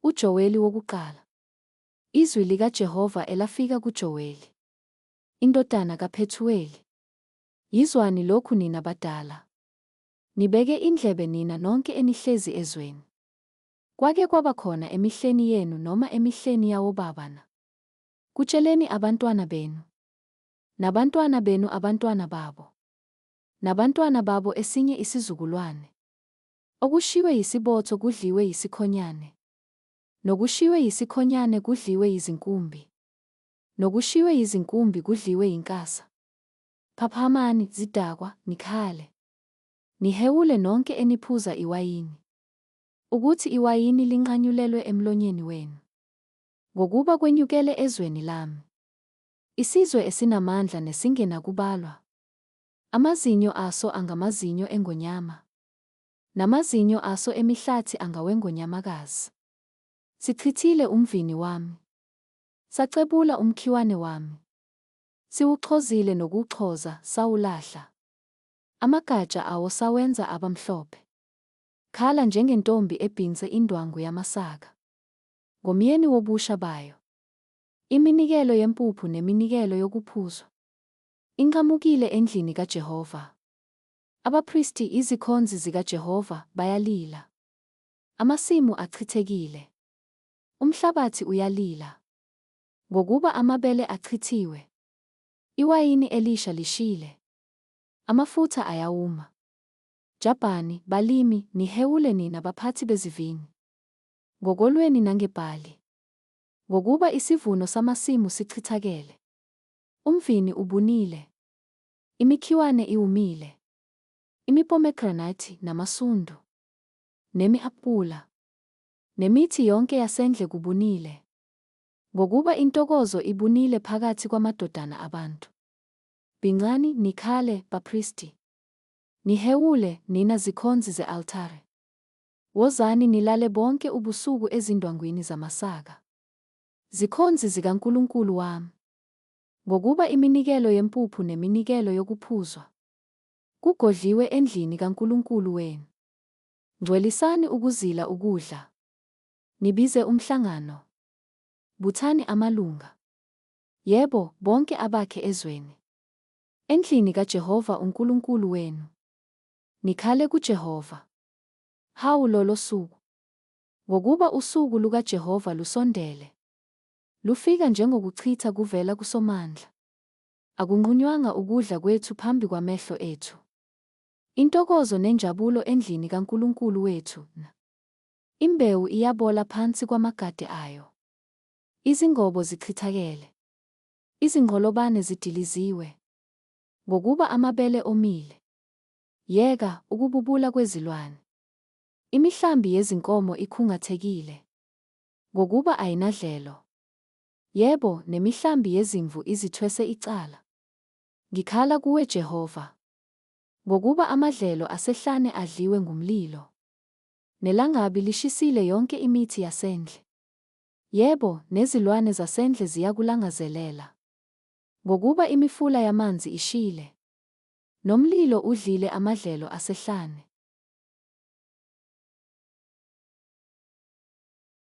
UJoweli wokuqala. Izwi likaJehova elafika kuJoweli, indodana kaPhethuweli. Yizwani lokhu nina badala, nibeke indlebe nina nonke enihlezi ezweni. Kwake kwaba khona emihleni yenu noma emihleni yawobaba na? Kutsheleni abantwana benu, nabantwana benu abantwana babo, nabantwana babo esinye isizukulwane. Okushiywe yisibotho kudliwe yisikhonyane, nokushiywe yisikhonyane kudliwe yizinkumbi, nokushiywe yizinkumbi kudliwe yinkasa. Phaphamani, zidakwa, nikhale. Nihewule nonke eniphuza iwayini, ukuthi iwayini linqanyulelwe emlonyeni wenu. Ngokuba kwenyukele ezweni lami isizwe esinamandla nesingenakubalwa, amazinyo aso angamazinyo engonyama, namazinyo aso emihlathi angawengonyamakazi. Sichithile umvini wami, sacebula umkhiwane wami, siwuxhozile nokuwuxhoza, sawulahla. Amagatsha awo sawenza aba mhlophe. Khala njengentombi ebhince indwangu yamasaka ngomyeni wobusha bayo. Iminikelo yempuphu neminikelo yokuphuzwa inqamukile endlini kaJehova. Abapristi, izikhonzi zikaJehova, bayalila. Amasimu achithekile. Umhlabathi uyalila. Ngokuba amabele achithiwe. Iwayini elisha lishile. Amafutha ayawuma. Jabhani, balimi, nihewule nina baphathi bezivini. Ngokolweni nangebhali. Ngokuba isivuno samasimu sichithakele. Umvini ubunile. Imikhiwane iwumile. Imipomegranati namasundu. Nemi-apula. Nemithi yonke yasendle kubunile. Ngokuba intokozo ibunile phakathi kwamadodana abantu. Bhincani, nikhale, bapristi. Nihewule, nina zikhonzi ze-altare. Wozani nilale bonke ubusuku ezindwangwini zamasaka. Zikhonzi zikaNkulunkulu wami. Ngokuba iminikelo yempuphu neminikelo yokuphuzwa kugodliwe endlini kaNkulunkulu wenu. Ngcwelisani ukuzila ukudla. Nibize umhlangano. Buthani amalunga. Yebo, bonke abakhe ezweni. Endlini kaJehova uNkulunkulu wenu. Nikhale kuJehova. Hawu lolo suku! Ngokuba usuku lukaJehova lusondele. Lufika njengokuchitha kuvela kuSomandla. Akunqunywanga ukudla kwethu phambi kwamehlo ethu. Intokozo nenjabulo endlini kaNkulunkulu wethu na. Imbewu iyabola phansi kwamagade ayo. Izingobo zichithakele. Izinqolobane zidiliziwe. Ngokuba amabele omile. Yeka, ukububula kwezilwane! Imihlambi yezinkomo ikhungathekile. Ngokuba ayinadlelo. Yebo, nemihlambi yezimvu izithwese icala. Ngikhala kuwe Jehova. Ngokuba amadlelo asehlane adliwe ngumlilo. Nelangabi lishisile yonke imithi yasendle. Yebo, nezilwane zasendle ziyakulangazelela. Ngokuba imifula yamanzi ishile. Nomlilo udlile amadlelo asehlane.